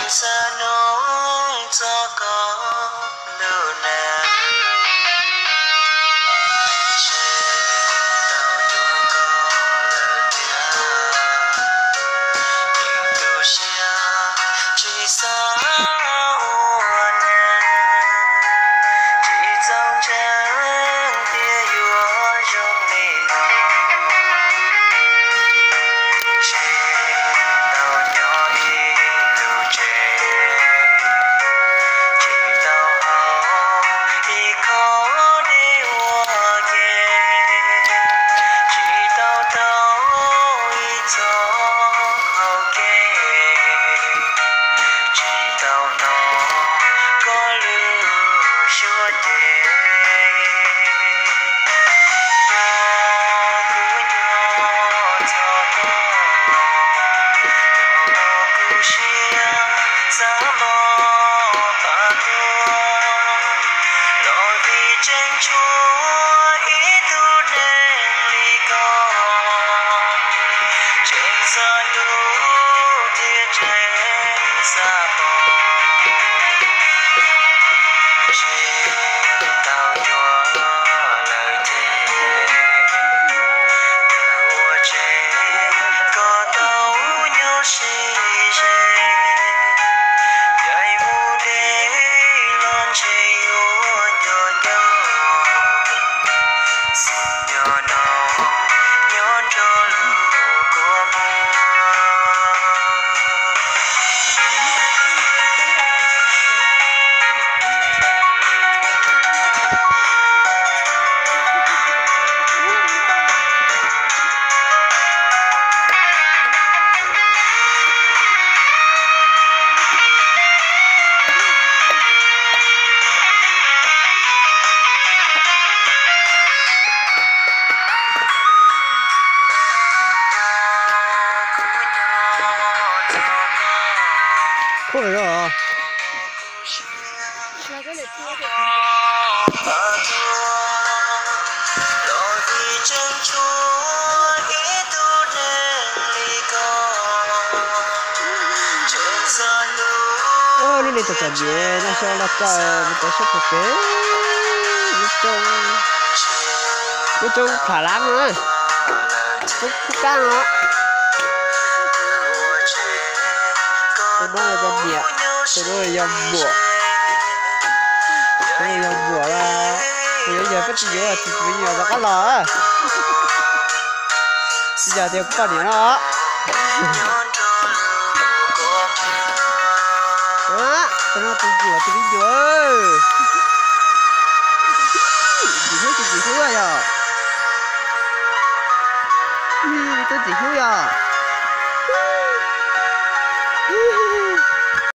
Xa noo txog koj lub neej, tsis tau yuav koj lawm tiag. Yeej tu siab tsis xav ua neeg, tsis txaus ntseeg tias yuav zoo li no. Tsis tau nyob ib lub tsev, tsis tau haus ib khob dej ua ke, tsis tau taug ib txoj hau kev, tsis tau hnov koj lub suab ceg. Yog kuv nyob txog koj, yog kuv siab xav los pab tuag, los vim tseem tshuav ib tug neeg li koj, tseem xav hlub thiab tseem xav pom. Tsis tau yuav lawm ces, tawm ua tsev koj tau nyob sib ze. Caij mus deb los ntshe yuav nco nco, xwm nyob no nyob nrog lub kua muag. Khub lawm os. Lub neej txom txom nyem noj xyoo los kawm mus rau sab pem pem, lub roob, lub roob Pham Lab no, roob Phub Kab no. Tus no yog niam, tus no yog muam, tus no yog muam los, kuv yuav yog koj tsis yuav tsis tsis yuav rov qab los. Tsis yog tias kuv poj niam no. Tus no tus muam tus me nyuam. Ntxim hlub tsis ntxim hlub yog. Twb ntxim hlub yog.